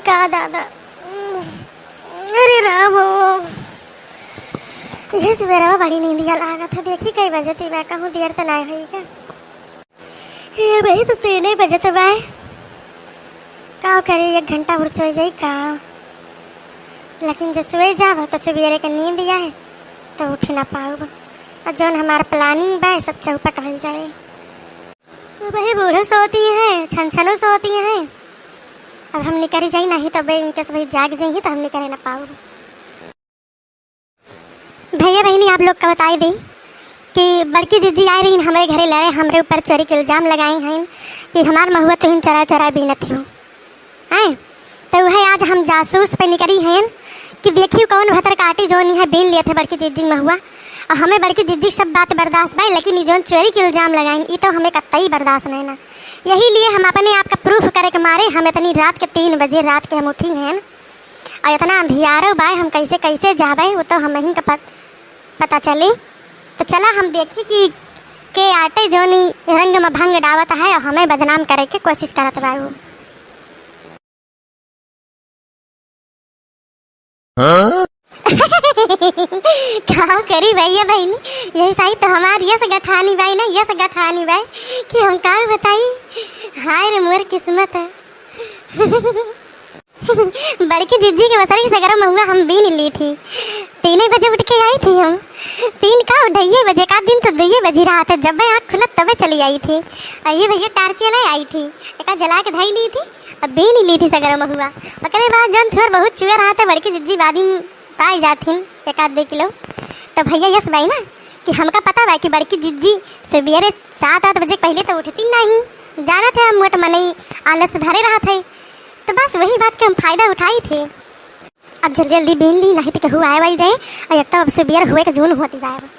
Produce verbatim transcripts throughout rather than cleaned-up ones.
का दादा, अरे राम हो, यह सुबेरवा बड़ी नींदिया लागत है। देखी कई बजत बा, कहूँ देर त नाय होई का? ए भाई, तो तीने बजत बा। का करी, एक घंटा और सोई जाई का? लेकिन जो सोई जाब तो सुबेरे के नींद आए तो उठ ना पाउब। और जौन हमार planning बा सब चौपट हो जाए। तो भाई, बूढ़ो सोती हैं, छन छनो सोती हैं। अब हम निकरी जाई नहीं तो बे इनके सब जाग जाई तो हम निकरे ना पाउब। भैया बहिनी, आप लोग का बताई दी कि बड़की जिज्जी आए रही हमरे घरे लड़े, हमरे ऊपर चोरी के इल्जाम लगाई हैं कि हमार महुआ तुहिन चोराइ चोराइ बीनत हो। हैं? तो वह आज हम जासूस पे निकरी हैं कि देखियो कौन भतर काटी जौन है बीन लिए थे बड़की जिज्जी महुआ। और हमें बड़की जिज्जी सब बात बर्दाश्त बा, लेकिन ई जौन चोरी के इल्जाम लगाइन, ई तो हमें कतई बर्दाश्त नहीं ना। यही लिए हम अपने आप का proof करे के मारे हम इतनी रात के तीन बजे रात के हम उठी हैं। और इतना अंधियारो बाय, हम कैसे, कैसे जाबे, वो तो हमहीं का पत-, पता चली। तो चला हम देखी कि के आटे जौनी रंग में भंग डावत है और हमें बदनाम करे के कोशिश करत बा वो। हाँ? का करी भैया बहिनी, यही साई तो हमार यस गठानी बाई ना, यस गठानी बाई कि हम का बताई। हाय रे मोर किस्मत है। बड़की जिज्जी के बसरी सगरो महुआ हम बीन ली थी। तीने बजे उठ के आई थी हम। तीन का, ढाइये बजे का, दिन तो दुइये बजी रहा था। जब आँख खुलत तबे चली आई थी। और ये भैया टार्च ले आई थी, एका जला के धई ली थी, अब बीन ली थी सगरो महुआ। ओकरे बाद जौन थोर बहुत चुए रहा था, बड़की जिज्जी बाद में पाई जाथिन एक आध दो किलो। तो भैया यस बाई ना कि हमका पता बा कि बड़की जिज्जी सुबेरे सात आठ बजे पहले तो उठती नहीं, जानत है हम मोट मनई आलस भरे रहत है। तो बस वही बात के हम फायदा उठाई थे। अब जल्दी जल्दी बीन ली, नहीं तो केहू आए वाई जाए। और एक तो अब सुबेर हुए के जून होती बा अब।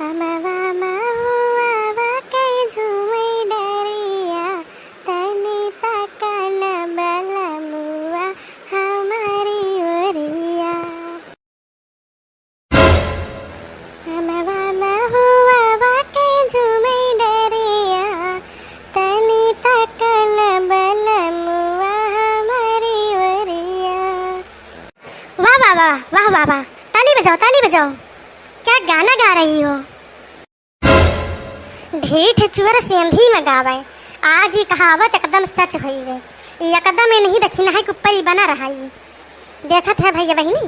अमवा महुआ के झूमे डरिया, तनी तकन बलमुआ हमारी ओरिया। अमवा महुआ के झूमे डरिया, तनी तकन बलमुआ हमारी ओरिया। वाह, वाह, वाह, वाह, वाह, वाह। ताली बजाओ, ताली बजाओ। क्या गाना गा रही हो। ढीठ चुअर सेंधी में गावे। आज ई कहावत एकदम सच होई है। ई एकदम इन्हीं दखिनहा के ऊपर ही बना रहा ई। देखत है भैया बहिनी,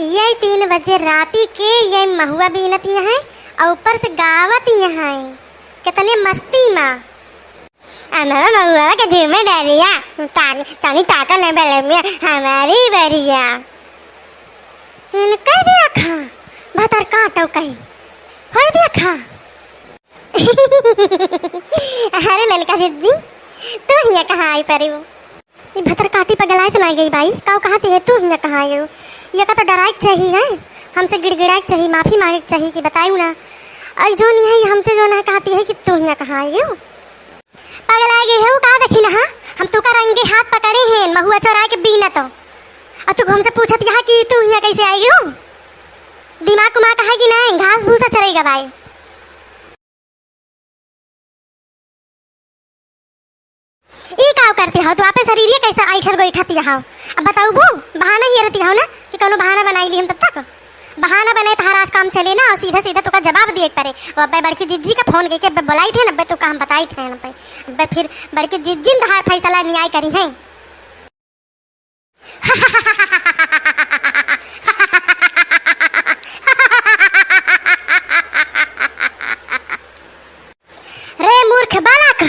ये तीन बजे राती के ये महुआ बीनत यहाँ है और ऊपर से गावत यहाँ है। कितने मस्ती मा। अमवा महुआ के झूमे डरिया, तान-, तनी ताकन बलमुआ हमारी बरिया। इनके देखा, भतर काटो कहीं। होई देखा। अरे ललका जिज्जी, तू हियाँ कहाँ आई परी हो? ई भतर काटी पगलाए तो ना गई बाई, काऊ कहाँ ती है, तू हियाँ कहाँ आई हो? ये का तो डराए के चाहिए है, हमसे गिड़गिड़ाए के चाहिए, माफी मांगे के चाहिए कि बतायू ना। आई जो नहीं है, हमसे जो ना कहती है कि तू हियाँ कहाँ आई हो? पगलाए गई हो का दखिनहा? हम तू का रंगे हाथ पकड़े हैं, महुआ चोराए के बीनत हो। और तू हमसे पूछत यहाँ कि तू हियाँ कैसे आई हो? दिमाग उमाग है कि नहीं? घास भूसा चरेगा बाई। ई काव करती हो तू? आपे शरीर ये कैसे ऐठत गोइठत हो? अब बताउबू, बहाना ही रहती हो ना कि कौनो बहाना बनाई ली हम तब तक। बहाना बनाए तहार आज काम चले ना, और सीधा सीधा तुका जवाब दिए के परे। वो अब्बे बड़की जिज्जी का फोन करके अब्बे बुलाई थे ना, अब्बे तुका हम बताई थे ना, अब्बे, अब्बे फिर बड़की जिज्जी न तहार फैसला न्याय करी है। रे मूर्ख बालक,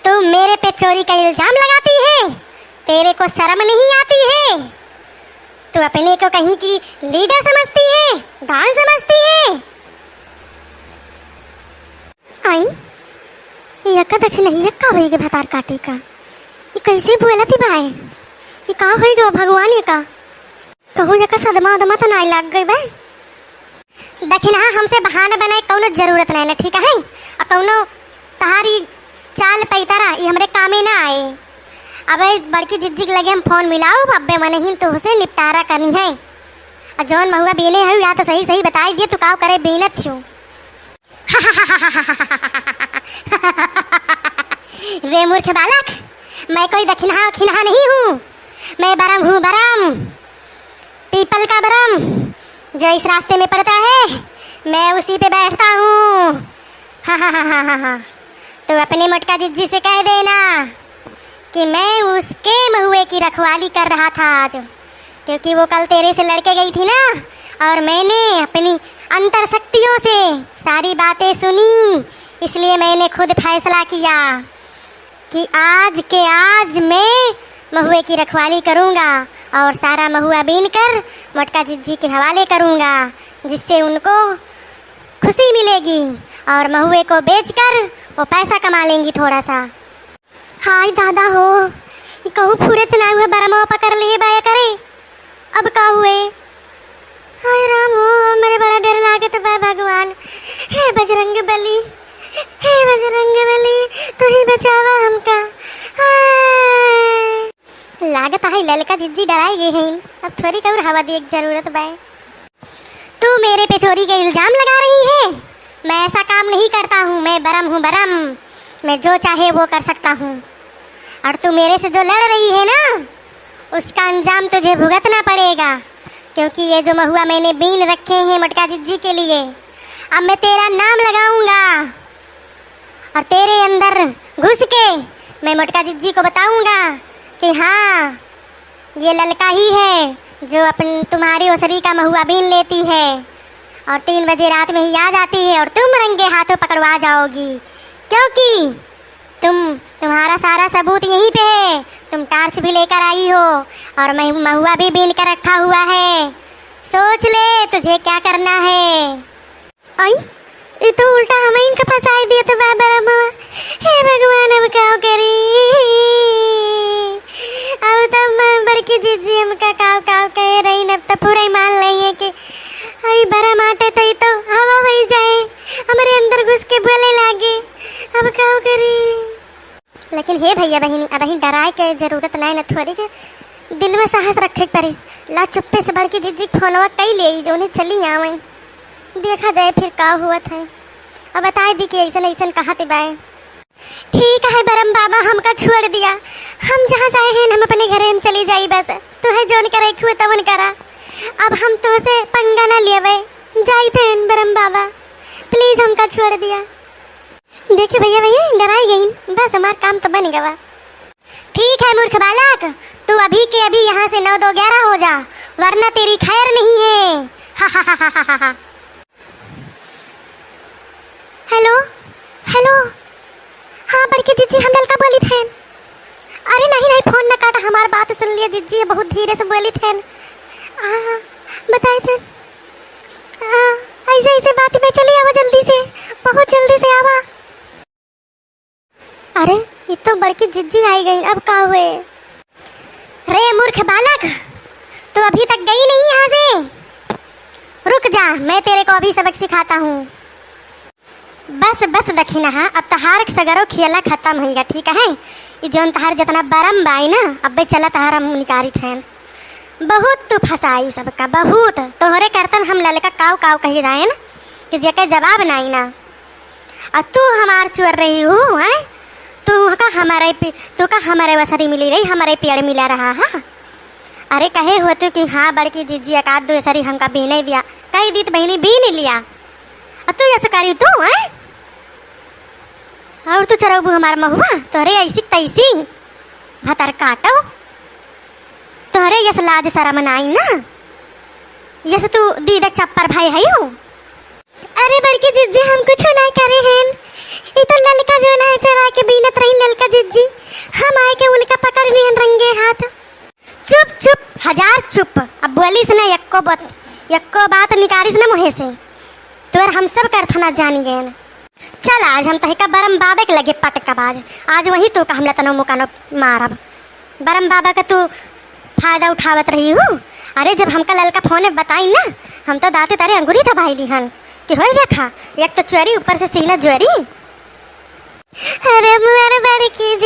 तू मेरे पे चोरी का इल्जाम लगाती है? तेरे को शर्म नहीं आती है? तू अपने को कहीं की लीडर समझती है, डॉन समझती है? आई, ये का दखिनहिया का होई गे भतार काटी का? ये कैसे बोलत ही बाय? ये का होई गे भगवान ये का? कहूँ ये का सदमा उदमा तो नाई लाग गई बाय? दखिनहा, हमसे बहाना बनाए कौनो जरूरत नहीं ना, ठीक है? और कौनो तहारी चाल पैतारा ये हमरे कामे ना आए। अबे बड़की जिज्जी के लगे हम फोन मिलाओ, अब्बे मनहीन तो उसे निपटारा करनी है। और जौन महुआ बीने है या तो सही सही बताई दिए, तू काव करे बीनत छू। रे मूर्ख बालक, मैं कोई दखिनहा खिनहा नहीं हूँ, मैं बरम हूँ, बरम, पीपल का बरम, जो इस रास्ते में पड़ता है, मैं उसी पे बैठता हूँ। हाँ, हाँ, हाँ, हाँ, हाँ, हाँ। तो अपने मोटका जिज्जी से कह देना कि मैं उसके महुए की रखवाली कर रहा था आज, क्योंकि वो कल तेरे से लड़के गई थी ना, और मैंने अपनी अंतर शक्तियों से सारी बातें सुनी, इसलिए मैंने खुद फैसला किया कि आज के आज मैं महुए की रखवाली करूँगा और सारा महुआ बीन कर मोटका जिज्जी के हवाले करूँगा, जिससे उनको खुशी मिलेगी और महुए को बेचकर वो पैसा कमा लेंगी थोड़ा सा। हाय दादा हो, ई कहूँ फुरे त ना हुए, बरमवा पकड़ लिए बाया करे। अब का हुए? हाय राम हो, हमरे बड़ा डर लागत बा भगवान। हे बजरंग बली, हे बजरंग बली, तू ही बचावा हमका। हाय। लागत है ललका जिज्जी डराई गए हैं, अब थोड़ी कउर हवा दिए के जरूरत बा। तू मेरे पे चोरी का इल्जाम लगा रही है? मैं ऐसा काम नहीं करता हूँ, मैं बरम हूँ बरम, मैं जो चाहे वो कर सकता हूँ। और तू मेरे से जो लड़ रही है ना, उसका अंजाम तुझे भुगतना पड़ेगा, क्योंकि ये जो महुआ मैंने बीन रखे हैं मोटका जिज्जी के लिए, अब मैं तेरा नाम लगाऊंगा और तेरे अंदर घुस के मैं मोटका जिज्जी को बताऊंगा कि हाँ, ये ललका ही है जो अपन, तुम्हारी ओसरी का महुआ बीन लेती है और तीन बजे रात में ही आ जाती है और तुम रंगे हाथों पकड़वा जाओगी, क्योंकि तुम, तुम्हारा सारा सबूत यहीं पे है। तुम टार्च भी लेकर आई हो और मह-, महुआ भी बीन कर रखा हुआ है। सोच ले तुझे क्या करना है। आई, ई तो उल्टा हमइन के फंसाई दिया तो बा बरमवा। हे भगवान, अब का करी? अब तो मैं बड़की जिज्जी हमका काव काव कहे रही, अब तो पूरा ही मान लेइहैं कि आई बरम आटे तो ई तो हवा होई जाए, हमरे अंदर घुस के बोले लागे। अब का करी? लेकिन हे भइया बहिनी, अबहीं डराए के जरूरत नाहीं, नथुआरी के दिल में साहस रखे के पड़ी। ला चुप्पे से बड़की जिज्जी के फोनवा कई लेई, जौने चली आवैं। देखा जाए फिर का हुवत है। अब बताए दी कि अइसन अइसन कहत बाए। ठीक है बरम बाबा, हमका छोड़ दिया, हम जहाँ जाए हैं हम अपने घरे हम चली जाई, बस तुहे जौन करे के हुए तवन करा। अब हम तोहसे पंगा ना लेवे, जाइत हैं बरम बाबा, please हमका छोड़ दिया। देखे भइया, भइया डराई गई, बस हमार काम तो बन गवा। ठीक है मूर्ख बालक, तू अभी के अभी यहाँ से नौ दो ग्यारह हो जा, वरना तेरी खैर नहीं है। हेलो, हेलो, हाँ बड़की जिज्जी, हम ललका बोलित हैं। अरे नहीं नहीं, फोन न काटा, हमार बात सुन लिया जिज्जी, बहुत धीरे से बोलित हैं। हाँ, बताइत हैं। आ, ऐसे ऐसे बात में चली आवा जल्दी से, बहुत जल्दी से आवा। अरे, ई तो बड़की जिज्जी आई गई, अब का हुए? रे मूर्ख बालक, तू अभी तक गई नहीं यहाँ से? रुक जा, मैं तेरे को अभी सबक सिखाता हूँ। बस बस दखिनहा, अब तहार सगरो खियला खतम होइगा, ठीक है? ई जौन तहार जितना बरम बाई ना, अब्बे चला तहार हम निकारित हैं। बहुत तू फंसाई सबका, बहुत। तोहरे करतन हम ललका काव काव कही रहेन कि जेके जवाब नाई ना। आ तू हमार चोर रही हूँ, हैं? तू का हमारे पि-, तू का हमारे वसरी मिली रही, हमारे पेड़ मिला रहा है? अरे कहे हो तू कि हाँ बड़की जिज्जी एक आध दो सरी हमका बीने दिया, कही दीत बहिनी बीन लिया। आ तू ऐसे करी तू, हैं? और तू चरौबू हमार महुआ, तोहरे ऐसी तैसी भतर काटो। तोहरे यस लाज शरम नाई ना, यस तू दीदक चप्पर भाई हयू। अरे बड़की जिज्जी, हम कुछ नाई करे हैं, ई तो ललका जौन है चरा के बीनत रही ललका जिज्जी, हम आए के उनका पकड़ लिहन रंगे हाथ। चुप चुप, हजार चुप, अब बोलिस ना एक्को बात, एक्को बात निकारिस ना मुँहे से, तोर हम सब करथना जानी गए ना। चल, आज हम तहिका बरम बाबे के लगे पटकब आज। आज वही तो का हम लतनो मुकानो मारब। बरम बाबा का तू फायदा उठावत रही हूँ। अरे, जब हमका ललका फोन में बताई ना, हम तो दाते तारे अंगुरी दबाई लिहन कि होई देखा, एक तो चोरी, ऊपर से सीना जोरी। अरे मुअर बड़की